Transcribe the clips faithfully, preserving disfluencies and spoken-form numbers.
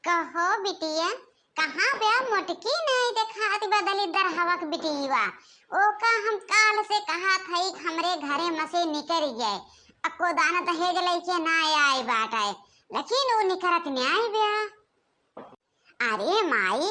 कहो बिटिया, कहाँ बा मोटकी? नाई देखात बा दलिद्दर हवक बिटिया। ओका हम काल से कहत हई कि हमरे घरे में से निकरि जाए, अक्को दान दहेज लइके नाई आए बाटे, लेकिन उ निकरत नाई बा। अरे माई,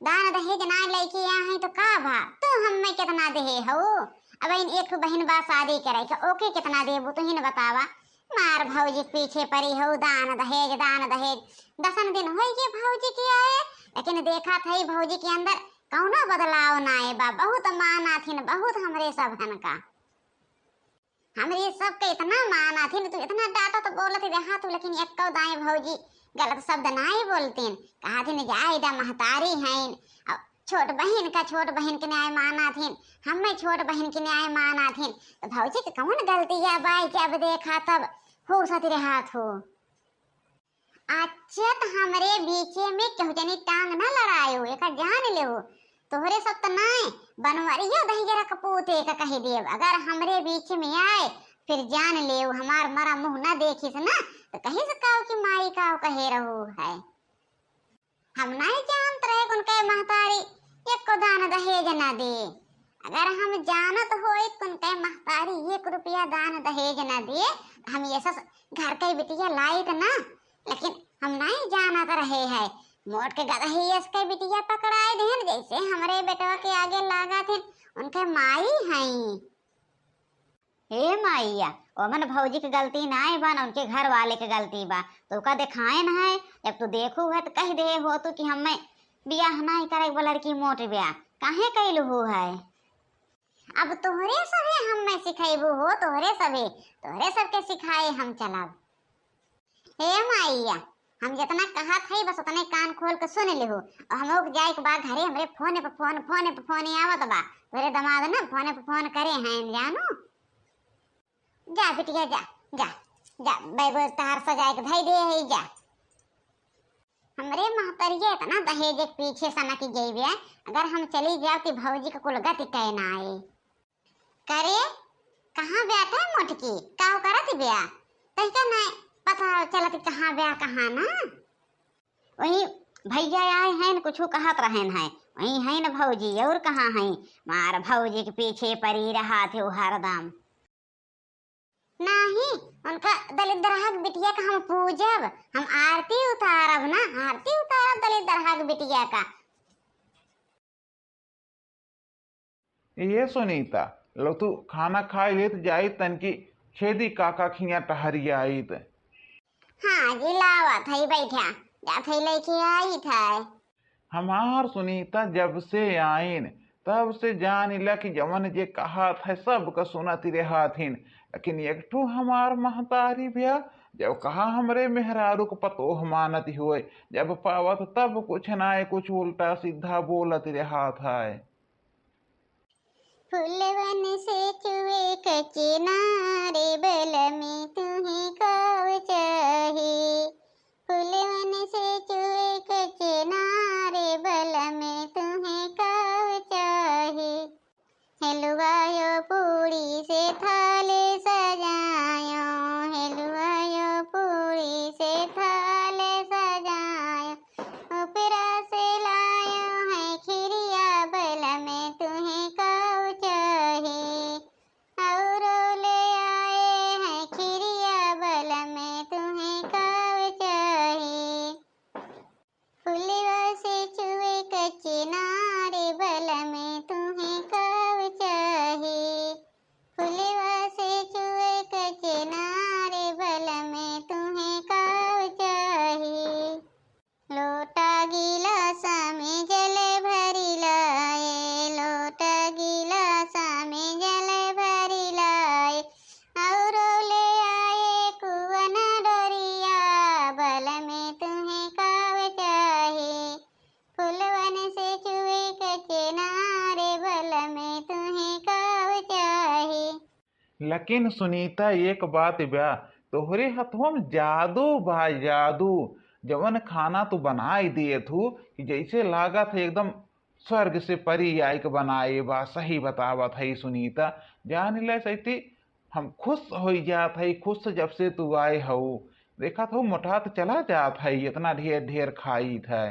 दान दहेज नाई लइके आए हैं तो का भा, तू हम्मे केतना देहे हऊ? अब इन एक ठो बहिन बा शादी करे के, ओके केतना देबू, तू ही न बतावा। मार भौजी के पीछे परी हऊ, दान दहेज, दान दहेज। दसन दिन होई गए भौजी के आए, लेकिन देखत हई भौजी के अंदर कौनो बदलाव नाई बा। बहुत मानत हिन, बहुत हमरे सबहन का। हमरे सबके इतना मानत हिन, तू इतना डांटत बोलत रहा तू, लेकिन एक्को दाई भौजी गलत शब्द नाई बोलतीन। कहत हिन, "जाए दा, महतारी हईन, अब छोट बहिन का, छोट बहिन के न्याय मानत हिन, हम्मे छोट बहिन के न्याय मानत हिन।" तो भौजी के कौन गलती है भाई, जब देखा तब हूसत रहत हो। अच्छा, त हमरे बीचे में केहू जनी टांग न लड़ायो, एका जान लेहु। तोहरे सब त नाय, बनवरिया दहिजरा कपूत एका कहि देब। अगर हमरे बीच में आए, फिर जान लेहु, हमार मरा मुँह न देखिस ना, त कहिस काऊ कि माई काऊ कहे रहू है। हम नाय जानत रहे कि उनके महतारी एको दान दहेज न दे। अगर हम जानत होइत कि उनके महतारी एक रुपया दान दहेज न दे, त हम ये सब घर के बिटिया लाइत ना। लेकिन हम नाई जानत रहे है। मोट के गदही यस के बिटिया पकड़ाए देहन, जैसे हमरे बेटवा के आगे लागत हिन, उनके माई हई। हे माईया, ओमन भौजी के गलती नाई बा, न उनके घर वाले के गलती बा। तो ओका देखाएन है, जब तू देखू है तो कह दे हो तू कि हमें बियाह नाई करे के बा, लड़की मोट बिया काहे कैलू है? अब तोहरे सभे हमें सिखैबू हो, तोहरे सभे, तोहरे सबके सिखाए हम चलब। हे माईया, हम जितना कहत हई बस उतने कान खोल के सुन लिहू। और हम लोग जाए के बा घरे, हमरे फोने पे फोन, फोने पे फोन आवत बा। तोहरे दामाद ना फोने पे फोन करे हैं जानू। जा बिटिया जा, जा, जा बैग वैग तहार सजाए के धई दे है जा। हमरे महतरिया इतना दहेज के पीछे सनक गई बे, अगर हम चली जाओ कि भौजी के कुल गति कहना आए। करे, कहाँ ब्या था मोटकी? का करत ब्या? तहिका नहीं पता चलत कहाँ ब्या, कहाँ ना। वही भैया आए हैं न, कुछ कहत रहन है, वही है न भौजी, और कहाँ है? मार भौजी के पीछे परी रहा थे हरदम। नहीं, उनका दलित दरहा के बिटिया का हम पूजब, हम आरती उतारब ना, आरती उतारब दलित दरहा के बिटिया का। ए सुनीता, लो तू खाना खाई लेत जाई तनकी छेदी काका खिया टहरी आईत। हाँ जी, लावत हई, बैठा, जात हई लेके आईत है। हमार सुनीता जब से आइन, तब से जान ला कि जवन जे कहत है, सबका सुनत रहत हिन, लेकिन एक ठो हमार महतारी भ्या, जब कहा हमरे मेहरारू के पतोह मानत होए, जब पावत तब कुछ नाय, कुछ उल्टा सीधा बोलत रहत है। फुलवन से चुए कचनारे बलम तुहे काव चाही। फुलवन से चुए कचनारे बलम तुहे काव चाही। हेलुआयो पूड़ी से थाले सजायो, हेलुआयो पूड़ी से थाले सजायो। उपरा से लायो है खिरिया बलम तुहे काव चाही। औरो ले आए हैं खिरिया बलम तुहे काव चाही। फुलवा से चुए कचनारे बलम तुहे काव चाही। फुलवा से चुए कचनारे बलम तुहे काव चाही। लोटा गिलास में जल भरी लाए, लोटा गिलास में जल भरी लाए, औरो ले आए कुवन डोरिया, बलम तुहे काव चाही। फुलवन से चुए कचनारे बलम तुहे काव चाही। लेकिन सुनीता, एक बात बा, तोहरे हथवा में जादू बा, जादू। जवन खाना तू बनाई देत हू कि जैसे लागत है एकदम स्वर्ग से परी आइके बनाए बा। सही बतावत है सुनीता, जान ले सैती हम खुश होई जात है, खुश जब से तू आए हऊ। देखत हो, मोटात चला जात है, इतना ढेर ढेर खाइत है।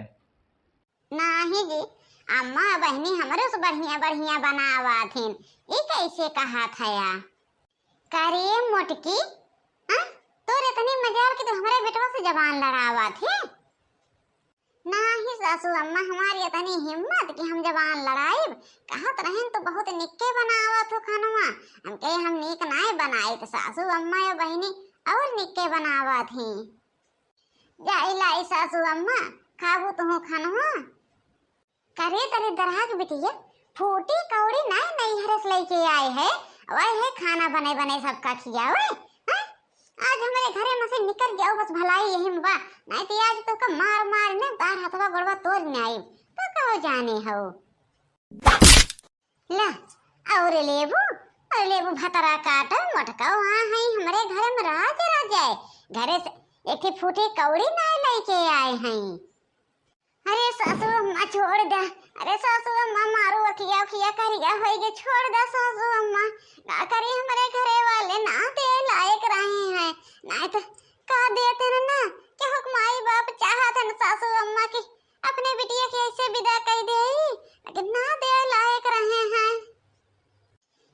नाही जी, अम्मा बहिनी हमरे से बढ़िया बढ़िया बनावत हिन। ई कैसे कहत हया? करे मोटकी, आ? तोर इतनी मजाल कि तू हमरे बेटवा से जबान लड़ावत है? नाही सासू अम्मा, हमारी इतनी हिम्मत कि हम जबान लड़ाइब। कहत रहेन तो बहुत निक्के बनावत हो खानवा। हम कहे हम नीक नाय बनाई, तो सासू अम्मा या बहिनी और निक्के बनावत ही। जाई लाई सासू अम्मा, खाबू तुहू खानवा। करे तरे दराग बिटिया, फूटी कौड़ी नाय नैहरे से लइके आए है, वह है खाना बने बने सबका खियावे, हैं? आज हमरे घरे में से निकल जाओ, बस भलाई यही में बा, नाय तो आज तोका मार मार ने तार हथवा गोड़वा तोड़ ने आई, तो कहो जाने हो। ला, और लेबू, और लेबू भतरा काटो, मोटका वहाँ है हमरे घरे में राज राजा है, घरे से एक ठे फूटी कौड़ी नाय लइके आए हैं। अरे सासू अम्मा छोड़ दे, अरे सासू अम्मा मारू अखिया उखिया करिया होई गे, छोड़ दे सासू अम्मा। का करी हमरे घरे वाले ना दे लायक रहे हैं, नाय तो का देते न ना, क्या हुक माई बाप चाहत है न सासू अम्मा की अपने बिटिया के ऐसे विदा कर दे, लेकिन ना दे लायक रहे हैं।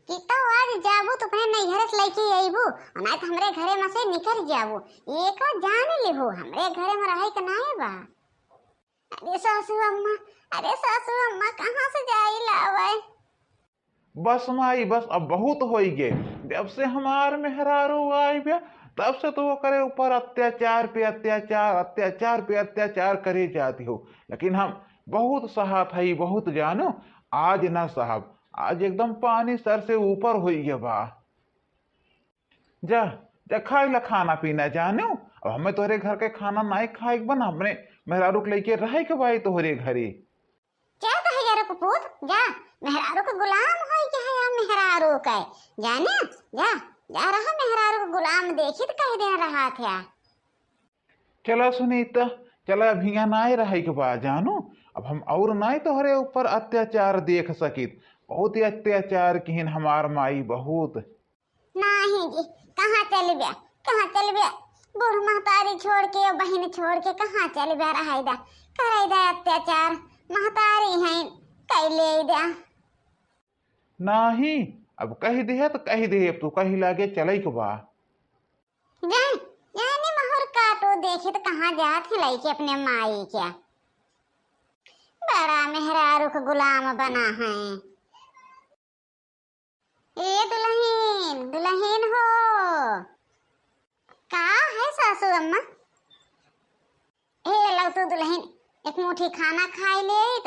कि तो आज जाबू तो अपने नैहर से लइके अइबू, नाय तो हमरे घरे में से निकल जाबू। ये का जान लेबू, हमरे घरे में रहे के नाय बा। अरे सासू अम्मा, अरे सासू अम्मा, कहाँ से जाई लावे? बस माई, बस, अब बहुत होई गे। जब से हमार मेहरारू आई बे, तब से तो ओकरे ऊपर अत्याचार पे अत्याचार, अत्याचार पे अत्याचार करे जाती हो। लेकिन हम बहुत सहत हई, बहुत जानो, आज ना सहब, आज एकदम पानी सर से ऊपर होई गे बा। जा, जा खाई ला खाना पीना जानो। अब हमें तोहरे घर के खाना नाई खाए के बा, हमरे मेहरारू के लइके रहे के बाई तोहरे घरे। जा तोहरे मेहरारू के पूत, जा, मेहरारू के गुलाम होई के है या मेहरारू के, जाने, जा, जा रहा मेहरारू के गुलाम, देखी त कह दे रहा था। चला सुनीता, चला, अब हियाँ नाय रहे के बा जानो, अब हम और नाय तोहरे ऊपर अत्याचार देख सकित, बहुत ही अत्याचार किहिन हमार माई, बहुत। नाही जी, कहाँ चलब्या, कहाँ चलब्या? बूढ़ महतारी छोड़ के, बहिन छोड़ के कहाँ चलब्या? रहै दा, करै दा अत्याचार, महतारी हैं, कैले दा। नाही, अब कहि देहे त कहि देहे, अब तू कहि लागे चलै के बा। जाए, जाए ने महुर काटो, देखी त कहाँ जात है लइके अपने माई के। बड़ा मेहरारू के गुलाम बना है। ए दुलहिन, दुलहिन हो। का है सासू अम्मा? ए लौटू दुलहिन, एक मुट्ठी खाना खाई लेइत।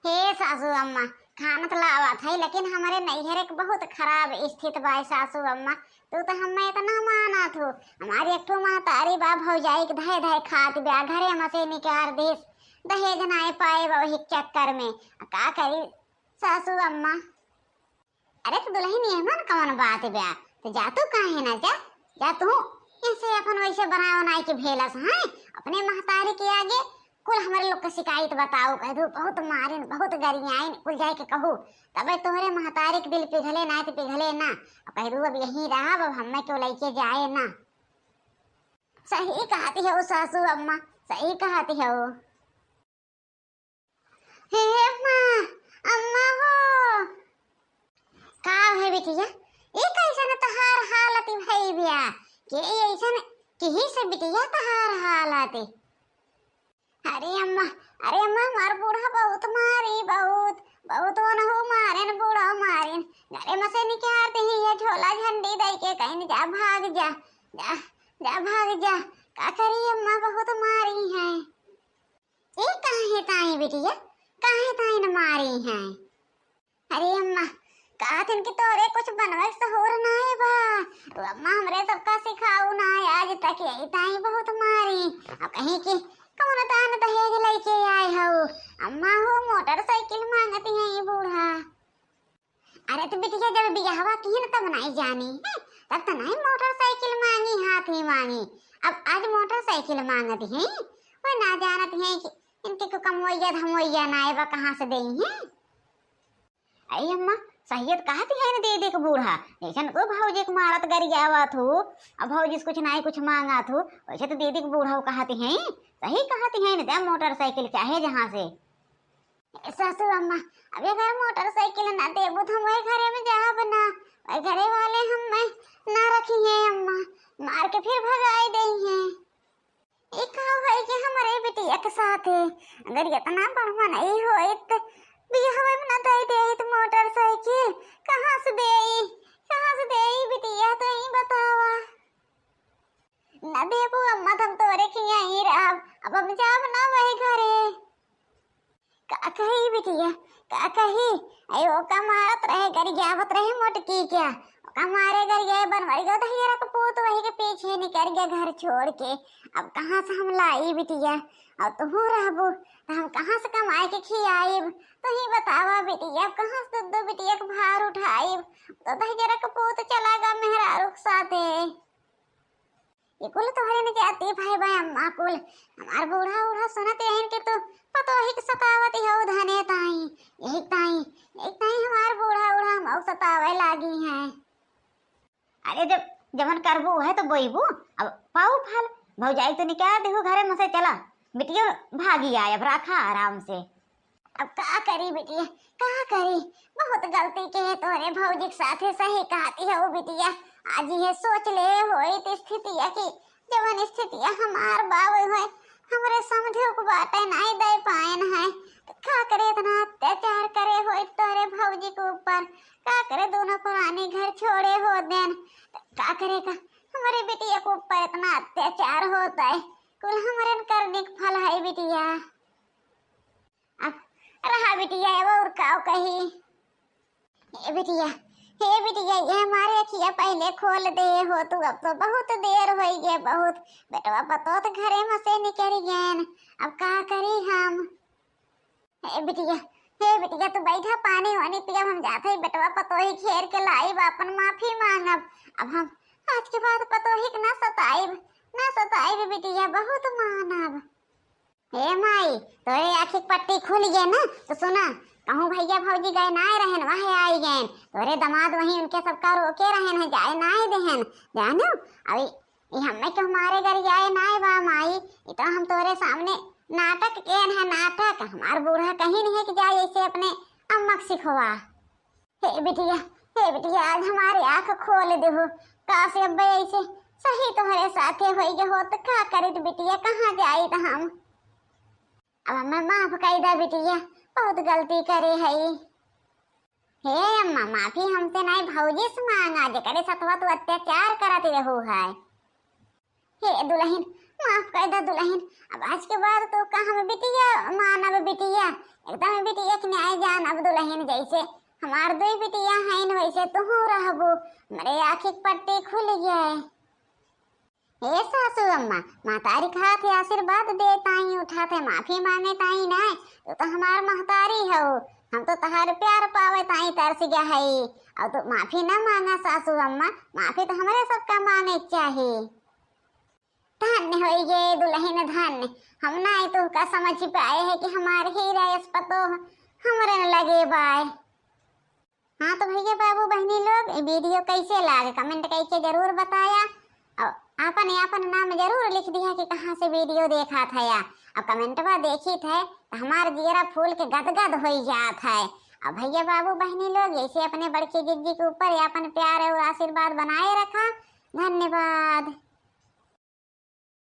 हे सासू अम्मा, खाना त लावत है, लेकिन हमरे नैहरे के बहुत खराब स्थिति बा सासू अम्मा। तू त हमें इतना मानत हो, हमारी एक ठो महतारी बा भौजाई के धय धय खात ब्या, घरे में से निकार दिस, दहेज नाय पाए बा वही चक्कर में। आ का करी सासू अम्मा? अरे त दुलहिन, एहमन कवन बात ब्या? त जा तू काहे ना जा, जा तू ऐसे अपन वैसे बनाए बनाए के भेलस हैं, अपने महतारी के आगे कुल हमरे लोग के शिकायत बताओ, कह दू बहुत मारिन, बहुत गरियाइन, कुल जाए के कहू, तबे तोहरे महतारी के दिल पिघले ना त पिघले ना, और कह दू अब यहीं रहब, अब हमें क्यों लइके जाए ना। सही कहती हो सासू अम्मा, सही कहती हो। हे अम्मा, अम्मा हो। का है बिटिया, ई कैसन तहार हालत भई बिया? के ई ऐसन किही से बिटिया तहार हालत? अरे अम्मा, अरे अम्मा, हमार बूढ़ा बहुत मारी, बहुत, बहुत ओनहु मारेन, बूढ़ा मारेन। घरे में से निकाल दे ही ये झोला झंडी दे के कहीं जा भाग जा, जा, जा भाग जा। का करी अम्मा, बहुत मारी है। ए काहे ताई बिटिया, काहे ताई न मारी है? अरे अम्मा, कहत हन कि तोरे कुछ बनवे के सहूर नाय बा। तू अम्मा हमरे सबका सिखाऊ नाय, आज तक यही ताई बहुत मारी। अब कहीं कि कौन दान दहेज लइके आए हो? अम्मा हो मोटरसाइकिल मांगती है ये बूढ़ा। अरे त बिटिया, जब बियाहवा किहिन तब नाई जानी, हैं? तब त नाई मोटरसाइकिल मांगी, हाथी मांगी। अब आज मोटरसाइकिल मांगत हैं, वो ना जानत हैं कि इनके को कमवैया धमवैया नाई बा, कहाँ से देई हैं? अरे अम्मा, सहियत कहत है न दीदी के बूढ़ा, जैसन को भौजी के मारत गरियावत हो, अब भौजी से कुछ नाई कुछ मांगत हो, वैसे तो दीदी के बूढ़ा कहत हैं, सही कहत हैं न, दे मोटरसाइकिल चाहे जहाँ से। ए सासू अम्मा, अब अगर मोटरसाइकिल ना देबू तो हम वही घरे में जाब ना, वही घरे वाले हम मैं ना रखी है अम्मा, मार के फिर भगाई देई हैं। ई का होई कि हमरे बिटिया के साथ है? अगर इतना बड़ मनई होइत, बियाहवे में ना दे देइत मोटरसाइकिल, कहाँ से देई? कहाँ से देई बिटिया, तो ही बतावा। ना देबू अम्मा, तो हम तोरे के यहीं रहब, अब हम जाब ना वही घरे। का कही बिटिया, का कही? अरे ओका मारत रहे, गरियावत रहे मोटकी क्या? ओका मारे गरियाए बनवारी गो दहिजरा के पूत वही के पीछे निकल गया घर छोड़ के। अब कहाँ से हम लाई बिटिया? अब तुहू रहबू तो हम कहाँ से कमाए के खियाइब? तू ही बतावा बिटिया, अब कहाँ से दो बिटिया के भार उठाइब? तो दहिजरा के पूत चला गा मेहरारू के साथे। ये कुल तोहरे न जाती भाई बा अम्मा कुल। हमार बूढ़ा बूढ़ा सुनत यहीं कि तू पतोही के सतावत हो धने ताई, यही ताई, यही ताई हमार बूढ़ा बूढ़ा हम सतावे लागी हैं। अरे जब जवन करबू है तो बोईबू, अब पाऊ फल। भौजाई तो निकाल देहू घरे में से, चला बिटिया भागी आए, अब रखा आराम से। अब का करी बिटिया, का करी? बहुत गलती के तोरे भौजी के साथे, सही कहती हो बिटिया। आज ये सोच ले होइत स्थितिया की, जवन स्थितिया हमार बावे होए, हमरे समझे को बाटे नाई दे पाएन है। तो का करे इतना अत्याचार करे होइत तोरे भौजी के ऊपर, का करे दोनों परानी घर छोड़े हो देन, तो का करे का हमरे बिटिया के ऊपर इतना अत्याचार होत है, कुल हमरे करने के फल है बिटिया। अब रहा बिटिया, अब और का कही? हे बिटिया, हे बिटिया, ये हमारे अखिया पहले खोल दे हो तू, अब तो बहुत देर होई गए, बहुत। बेटवा पतोह तो घरे में से निकल गए, अब का करी हम? हे बिटिया, हे बिटिया, तू बैठा, पानी वानी पियब, हम जात है बेटवा पतोही घेर के लाइब, अपन माफी मांगब। अब हम आज के बाद पतोही के ना सताइब, ना सताइब बिटिया, बहुत मानब। हे माई, तोरे आँखी के पट्टी खुल गए ना, तो सुना, कहूँ भैया भौजी गए ना रहन, वह आई गए, तोरे दामाद वहीं उनके सबका रोके रहन है, जाए ना देहन, जानू। अभी ई हमें क्यों मारे गरियाए नाय बा माई, ई तो हम तोरे सामने नाटक केन है, नाटक। हमार बूढ़ा कहीं नहीं कि जाए ऐसे अपने अम्मा के सिखवा। हे बिटिया, हे बिटिया, आज हमारे आँख खोल देहु। काश अब्बे ऐसे सही तोहरे साथे होई गए हो तो का करित बिटिया, कहाँ जाइत हम? अब हमें माफ कर दा बिटिया, बहुत गलती करे हई। हे अम्मा, माफी हमसे नाई भौजी से मांगा, जेकरे सथवा तू अत्याचार करत रहू है। हे दुलहिन, माफ कर दा दुलहिन, अब आज के बाद तो का हम बिटिया मानब बिटिया, एकदम बिटिया के न्याय जानब दुलहिन, जैसे हमार दुई बिटिया हईन वैसे तुहू रहबू, हमरे आँखी के पट्टी खुल गए। हे सासू अम्मा, महतारी के हाथे आशीर्वाद दे ताई, उठा थे माफी मांगे ताई नाय, तू तो हमार महतारी हऊ, हम तो तहार प्यार पावे ताई तरस गया हई, और तू माफी ना मांगा सासू अम्मा, माफी तो हमरे सबका मांगे के चाही। धन्य होई गे दुलहिन धन्य, हम नाय तोहका समझ पाए है कि हमार हीरा यस पतोह हमरे न लगे बाय। हाँ तो भैया बाबू बहनी लोग, ये video कैसे लागे comment करके जरूर बताया और आपन आपन नाम जरूर लिख दिया कि कहाँ से video देखा था या। और commentवा देखी थे तो हमार जियरा फूल के गदगद हो जात है। और भैया बाबू बहनी लोग ऐसे अपने बड़की जिज्जी के ऊपर आपन प्यार और आशीर्वाद बनाए रखा। धन्यवाद।